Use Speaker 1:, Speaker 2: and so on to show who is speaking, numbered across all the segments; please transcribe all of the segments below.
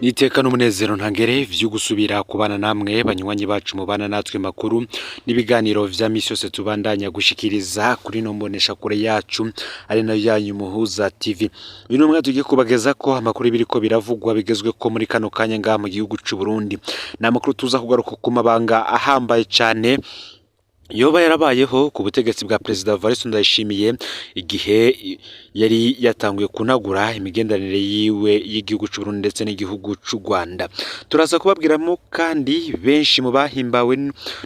Speaker 1: Niteka n'umunezero ntangere vyo gusubira kubana namwe banywanyi bacu mubana natwe makuru n'ibiganiro vya misi yose tubandanya gushikiriza kuri no mbonesha kure yacu ari nayo yanyu Muhuza TV. Uyu ni umwe tugiye kubageza ko amakuru biriko biravugwa bigezwe ko muri kano kanya ngaha mu gihugu c'u Burundi. Ni amakuru tuza kugaruka ku mabanga ahambaye cane yoba yarabayeho ku butegetsi bwa Perezida Evariste Ndayishimiye igihe yari yatanguye kunagura imigenderanire yiwe y'igihugu c'u Burundi ndetse n'igihugu c'u Rwanda. Turaza kubabwiramo kandi benshi mu bahimbawe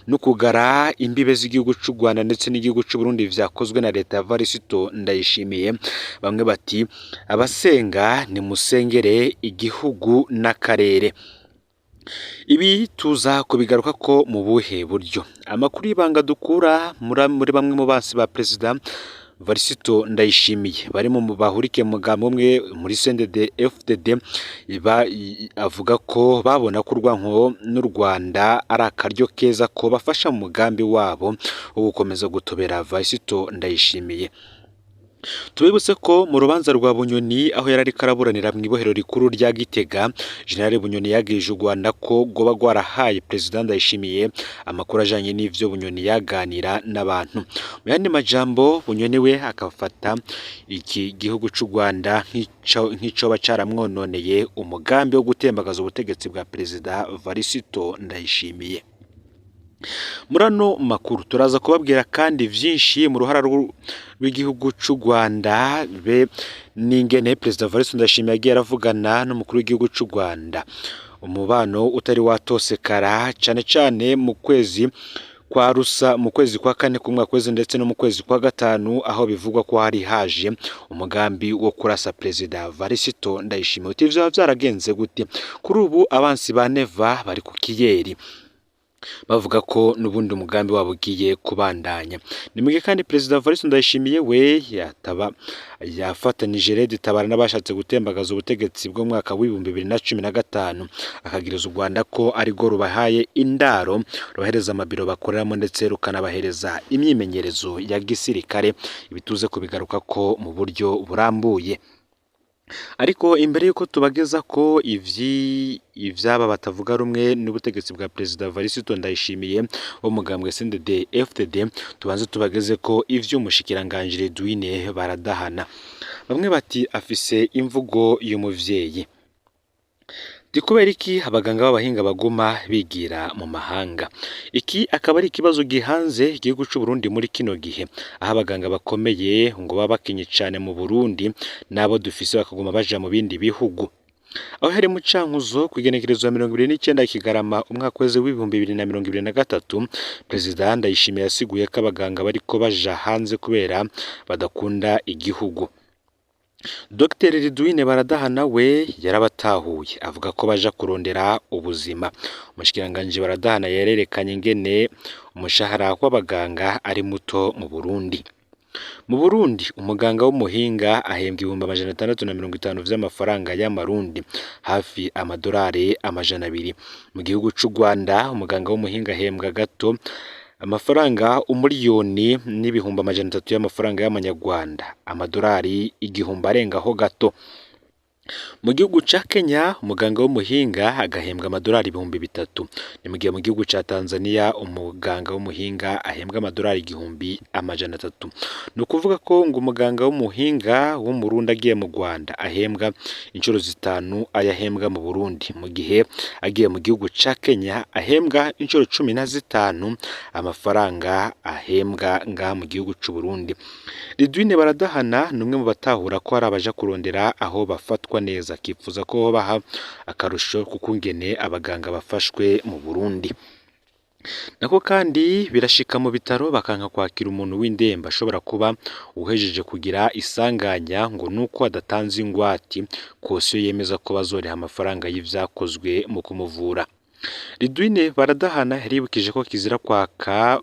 Speaker 1: no kugara imbibe z'igihugu c'u Rwanda ndetse n'igihugu c'u Burundi vyakozwe na leta ya Evariste Ndayishimiye. Bamwe bati abasenga nimusengere igihugu n'akarere. Ibi tuza kubigaruka ko mu buhe buryo? Amakuru y'ibanga dukura muri bamwe mu basi ba Perezida Varisito Ndayishimiye bari mu bahurikiye mu mugambi umwe muri CNDD FDD avuga ko babona ko urwanko n'u Rwanda ari akaryo keza ko bafasha mu mugambi wabo wo gukomeza gutobera Varisito Ndayishimiye. Tubibutse ko mu rubanza rwa Bunyoni aho yari ariko araburanira mu ibohero rikuru rya Gitega, General Bunyoni yagirije u Rwanda ko rwoba rwarahaye Perezida Ndayishimiye amakuru ajanye n'ivyo Bunyoni yaganira n'abantu. Mu yandi majambo, Bunyoni we akafata iki gihugu c'u Rwanda nk'icoba caramwononeye umugambi wo gutembagaza ubutegetsi bwa Perezida Varisito Ndayishimiye. Muri ano makuru turaza kubabwira kandi vyinshi mu ruhara rw'igihugu c'u Rwanda be n'ingene Perezida Evariste Ndayishimiye yagiye aravugana n'umukuru w'igihugu c'u Rwanda. Umubano utari watosekara cane cane mu kwezi kwa rusa mu kwezi kwa kane k'umwaka weze ndetse no mu kwezi kwa gatanu, aho bivugwa ko hari haje umugambi wo kurasa Perezida Varisito Ndayishimiye. Uti vyoba vyaragenze gute? Kuri ubu abansi ba Neva bari ku kiyeri bavuga ko n'ubundi umugambi wabo ugiye kubandanya. Ni mugihe kandi Perezida Evariste Ndayishimiye we yataba yafatanije Red Tabara n'abashatse gutembagaza ubutegetsi bw'umwaka w'2015, akagiriza u Rwanda ko arirwo rubahaye indaro, rubahereza amabiro bakoreramo ndetse rukanabahereza imyimenyerezo ya gisirikare. Ibi tuze kubigaruka ko mu buryo burambuye. Ariko imbere y'uko tubageza ko ivyaba batavuga rumwe n'ubutegetsi bwa Perezida Evariste Ndayishimiye wo mugambwe CNDD FDD, tubanze tubageze ko ivy'umushikiranganji Redwine baradahana. Bamwe bati afise imvugo y'umuvyeyi. Ndi kubera iki abaganga b'abahinga baguma bigira mu mahanga? Iki akaba ari ikibazo gihanze igihugu c'u Burundi muri kino gihe, aho abaganga bakomeye ngo baba bakenye cane mu Burundi n'abo dufise bakaguma baja mu bindi bihugu. Aho hari mu Cankuzo kw'igenekerezo ya 29 Kigarama umwaka weze w'2023, Perezida Ndayishimiye yasiguye ko abaganga bariko baja hanze kubera badakunda igihugu. Dr Ridwine Baradahana we yarabatahuye avuga ko baja kurondera ubuzima. Umushikiranganji Baradahana yarerekanye ingene umushahara w'abaganga ari muto mu Burundi. Mu Burundi umuganga w'umuhinga ahembwa 650,000 vy'amafaranga y'amarundi, hafi amadorari 200. Mu gihugu c'u Rwanda umuganga w'umuhinga ahembwa gato amafaranga 1,300,000 y'amafaranga y'amanyarwanda, amadorari 1000 arengaho gato. Mu gihugu ca Kenya umuganga w'umuhinga agahembwa amadorari 3000. Ni mugihe mu gihugu ca Tanzania umuganga w'umuhinga ahembwa amadorari 1300. Ni ukuvuga ko ngo umuganga w'umuhinga w'umurundi agiye mu Rwanda ahembwa incuro 5 ayo ahembwa mu Burundi, mu gihe agiye mu gihugu ca Kenya ahembwa incuro 15 amafaranga ahembwa ngaha mu gihugu c'u Burundi. Ridwine Baradahana ni umwe mu batahura ko hari abaja kurondera aho bafatwa neza, akifuza ko baha akarusho kukungene abaganga bafashwe mu Burundi. Nako kandi birashika mu bitaro bakanka kwakira umuntu w'indembe ashobora kuba uhejeje kugira isanganya ngo nuko adatanze ingwati kosiyo yemeza ko bazoriha amafaranga y'ivyakozwe mu kumuvura. Ridwine Baradahana yaribukije ko kizira kwaka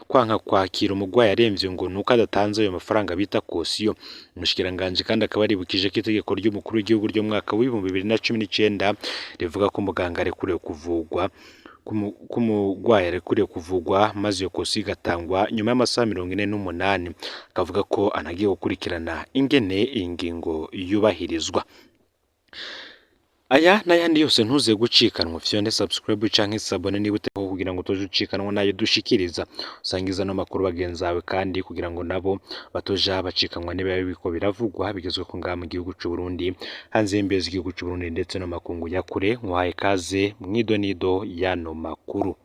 Speaker 1: kwanka kwakira umurwayi aremvye ngo nuko adatanze ayo mafaranga bita kosiyo. Umushikiranganji kandi akaba yaribukije ko itegeko ry'umukuru w'igihugu ry'umwaka w'2019 rivuga ko umuganga arekuriwe kuvugwa ko umurwayi arekuriwe kuvugwa maze iyo kosiyo igatangwa nyuma y'amasaha 48, akavuga ko anagiye gukurikirana ingene iyi ngingo yubahirizwa. Aya n'ayandi yose ntuze gucikanwa, fyonde subscribe canke s'abonner niba utariho kugira ngo utoje ucikanwa nayo dushikiriza. Usangiza no makuru bagenzi bawe kandi kugira ngo nabo batoja bacikanwa niba biriko biravugwa bigezweho ngaha mu gihugu c'u Burundi, hanze y'imbibe z'igihugu c'u Burundi ndetse no makungu ya kure. Nkuhaye kaze mw'idonido y'ano makuru.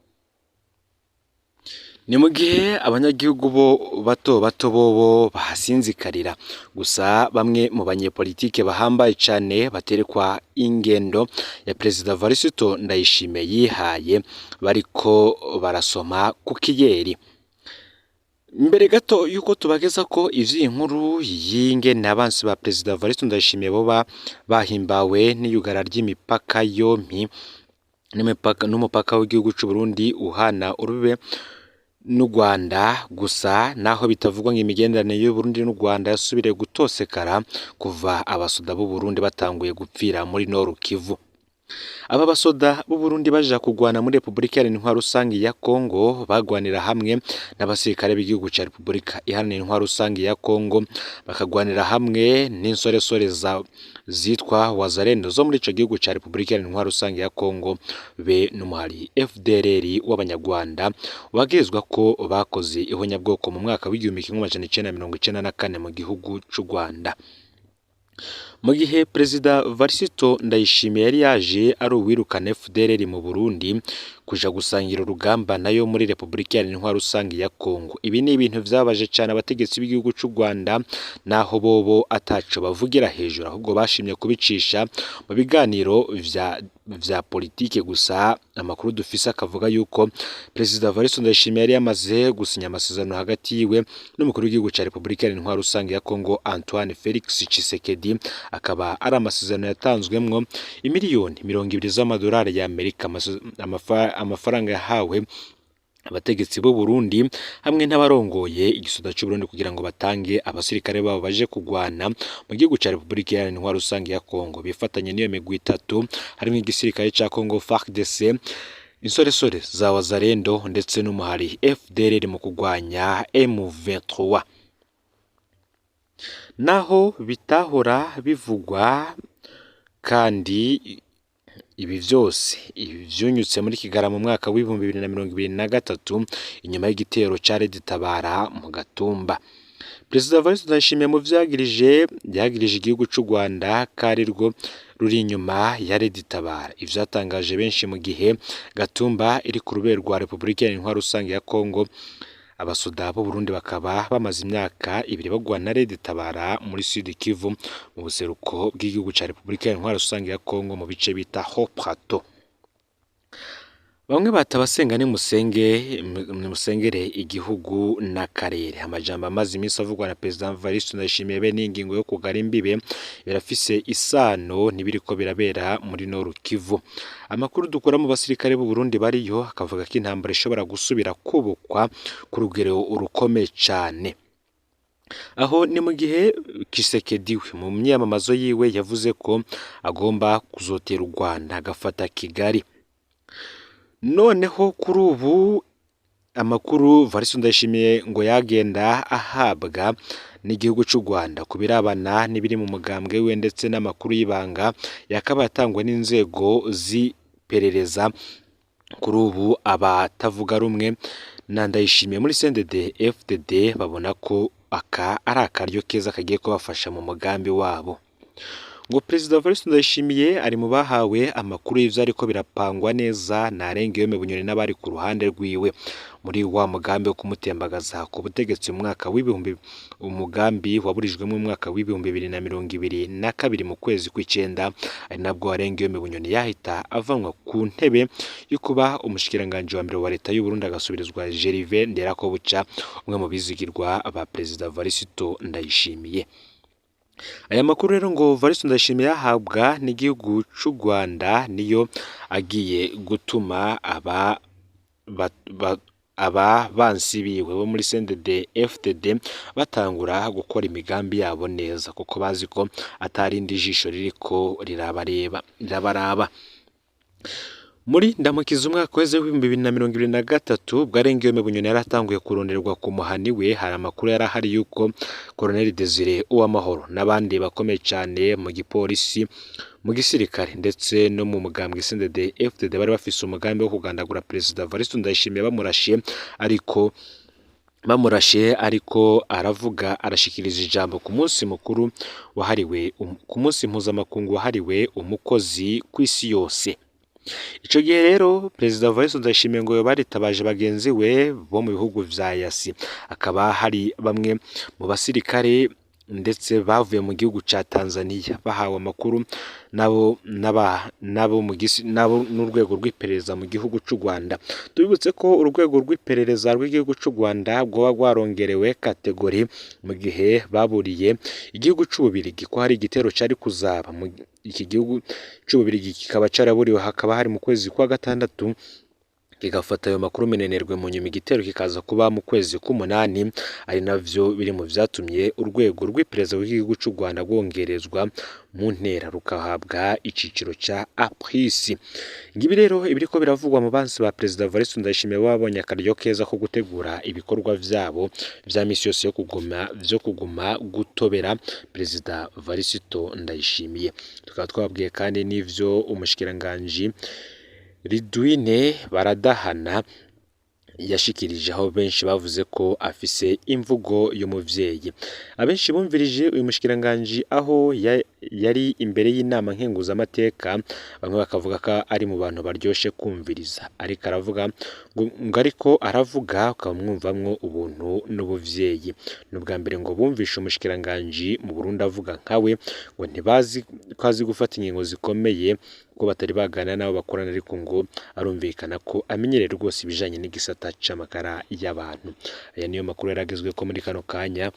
Speaker 1: Ni mu gihe abanyagihugu bo bato bato bobo bahasinzikarira, gusa bamwe mu banyepolitike bahambaye cane baterekwa ingendo ya Perezida Varisito Ndayishimiye yihaye bariko barasoma ku kiyeri. Mbere gato yuko tubageza ko ivy'iyi nkuru y'ingene abansi ba Perezida Varisito Ndayishimiye boba bahimbawe n'iyugara ry'imipaka yompi n'umupaka w'igihugu c'u Burundi uhana urubibe n'u Rwanda, gusa naho bitavugwa ngo imigenderanire y'u Burundi n'u Rwanda yasubiriye gutosekara kuva abasoda b'u Burundi batanguye gupfira muri Nord Kivu. Aba basoda b'u Burundi baja kugwana muri Repubulika Iharanira Intwaro Rusangi ya Kongo bagwanira hamwe n'abasirikare b'igihugu ca Repubulika Iharanira Intwaro Rusangi ya Kongo, bakagwanira hamwe n'insoresore zitwa Wazalendo zo muri ico gihugu ca Repubulika Iharanira Intwaro Rusangi ya Kongo be n'umuhari FDLR w'Abanyarwanda wagirizwa ko bakoze ihonyabwoko mu mwaka w'1994 mu gihugu c'u Rwanda. Mu gihe Perezida Varisito Ndayishimiye yari yaje ari uwirukana FDLR mu Burundi kuja gusangira urugamba nayo muri Repubulika Iharanira Intwaro Rusangi ya Kongo. Ibi ni ibintu vyabaje cane abategetsi b'igihugu c'u Rwanda, naho bobo ataco bavugira hejuru, ahubwo bashimye kubicisha mu biganiro vya politike. Gusa amakuru dufise akavuga yuko Perezida Varisito Ndayishimiye yari yamaze gusinya amasezerano hagati yiwe n'umukuru w'igihugu ca Repubulika Iharanira Intwaro Rusangi ya Kongo Antoine Felix Tshisekedi, akaba ari amasezerano yatanzwemwo imiliyoni 20 z'amadolari y'Amerika, amafaranga yahawe abategetsi b'u Burundi hamwe n'abarongoye igisoda c'u Burundi kugira ngo batange abasirikare babo baje kugwana mu gihugu ca Repubulika Iharanira Intwaro Rusangi ya Kongo, bifatanye n'iyo migwi itatu harimwo igisirikare ca Kongo FARDC, insoresore za Wazalendo ndetse n'umuhari FDLR mu kugwanya M23. Naho bitahora bivugwa kandi ibi vyose vyunyutse muri Kigarama mu mwaka w'2023 inyuma y'igitero ca Red Tabara mu Gatumba. Perezida Varisito Ndayishimiye mu vyagirije yagirije igihugu c'u Rwanda ko ari rwo ruri inyuma ya Red Tabara, ivyatangaje benshi mu gihe Gatumba iri ku rubere rwa Repubulika Iharanira Intwaro Rusangi ya Kongo. Abasoda b'u Burundi bakaba bamaze imyaka 2 bagwana na Red Tabara muri Sud Kivu mu buseruko bw'igihugu ca Repubulika Iharanira Intwaro Rusangi ya Kongo mu bice bita Haut Plateau. Bamwe batabasenga nimusenge nimusengere igihugu n'akarere. Amajambo amaze iminsi avugwa na Perezida Varisito Ndayishimiye be n'ingingo yo kugara imbibe birafise isano n'ibiriko birabera muri Nord Kivu. Amakuru dukura mu basirikare b'u Burundi bariyo akavuga ko intambara ishobora gusubira kubukwa ku rugero rukomeye cane. Aho ni mu gihe Tshisekedi we mu myiyamamazo yiwe yavuze ko agomba kuzotera u Rwanda agafata Kigali. Noneho kuri ubu amakuru Varisito Ndayishimiye ngo yagenda ahabwa n'igihugu c'u Rwanda ku birabana n'ibiri mu mugambwe we ndetse n'amakuru y'ibanga yakaba yatangwa n'inzego z'iperereza, kuri ubu abatavuga rumwe na Ndayishimiye muri CNDD FDD babona ko aka ari akaryo keza kagiye kubafasha mu mugambi wabo. Ngo Perezida Varisito Ndayishimiye ari mu bahawe amakuru y'ivyo ariko birapangwa neza na Arengiyome Bunyoni n'abari ku ruhande rwiwe muri wa mugambi wo kumutembagaza ku butegetsi mu mwaka w'ibihumbi, umugambi waburijwemo mu mwaka w'2022 mu kwezi kw'icenda, ari nabwo Arengiyome Bunyoni yahita avanwa ku ntebe yo kuba umushikiranganji wa mbere wa leta y'u Burundi agasubirizwa Gervais Nderakobuca, umwe mu bizigirwa ba Perezida Varisito Ndayishimiye. Aya makuru rero ngo Varisito Ndayishimiye yahabwa n'igihugu c'u Rwanda niyo agiye gutuma aba bansi biwe bo muri CNDD FDD batangura gukora imigambi yabo neza, kuko bazi ko atarindi jisho ririko rirabareba rirabaraba. Muri ndamukiza umwaka weze w'2023 bwa Guillaume Bunyoni yaratanguye kuronderwa ku muhani we, hari amakuru yari ahari yuko Colonel Desire Uwamahoro n'abandi bakomeye cyane mu gipolisi, mu gisirikare ndetse no mu mugambwe CNDD FDD bari bafise umugambi wo kugandagura Perezida Evariste Ndayishimiye bamurashe, ariko bamurashe ariko aravuga arashikiriza ijambo ku munsi mukuru wahariwe ku munsi mpuzamakungu wahariwe umukozi ku isi yose. Ico gihe rero Perezida Evariste Ndayishimiye ngo baritabaje bagenzi we bo mu bihugu vya EAC, akaba hari bamwe mu basirikare ndetse bavuye mu gihugu ca Tanzania bahawe amakuru nabo naba nabo mu gisi nabo n'urwego rw'iperereza mu gihugu c'u Rwanda. Tubibutse ko urwego rw'iperereza rw'igihugu c'u Rwanda rwoba rwarongerewe catégorie mu gihe baburiye igihugu c'Ububirigi ko hari igitero cari kuzaba mu iki gihugu c'Ububirigi, kikaba caraburiwe hakaba hari mu kwezi kwa gatandatu, kigafata ayo makuru minenerwe, mu nyuma igitero kikaza kuba mu kwezi k'umunani, ari navyo biri mu vyatumye urwego rw'iperereza rw'igihugu c'u Rwanda rwongerezwa mu ntera rukahabwa iciciro ca A+. Ngibi rero ibiriko biravugwa mu bansi ba Perezida Evariste Ndayishimiye babonye akaryo keza ko gutegura ibikorwa vyabo vya misi yose yo kuguma vyo kuguma gutobera Perezida Evariste Ndayishimiye. Tukaba twababwiye kandi n'ivyo umushikiranganji Ridwine Baradahana yashikirije, aho benshi bavuze ko afise imvugo y'umuvyeyi. Abenshi bumvirije uyu mushikiranganji aho yari imbere y'inama nkenguzamateka, bamwe bakavuga ko ari mu bantu baryoshe kumviriza, ariko aravuga ngo ariko aravuga ukamwumvamwo ubuntu n'ubuvyeyi. Ni ubwa mbere ngo bumvishe umushikiranganji mu Burundi avuga nkawe, ngo ntibazi ko azi gufata ingingo zikomeye kuko batari baganira n'abo bakorana, ariko ngo arumvikana ko amenyereye rwose ibijanye n'igisata c'amagara y'abantu. Aya niyo makuru yaragezwe ko muri kano kanya.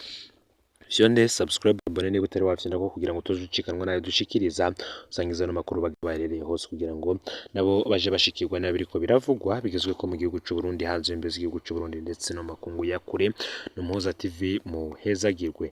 Speaker 1: Fyonde subscribe, abone niba utari wafyonda ko kugira ngo utoje ucikanwa nayo dushikiriza. Usangiza ano makuru baherereye hose kugira ngo nabo baje bashikirwa nayo biriko biravugwa bigezwe ko mu gihugu c'u Burundi, hanze y'imbibe z'igihugu c'u Burundi ndetse no makungu ya kure. Ni Umuhuza TV, muhezagirwe.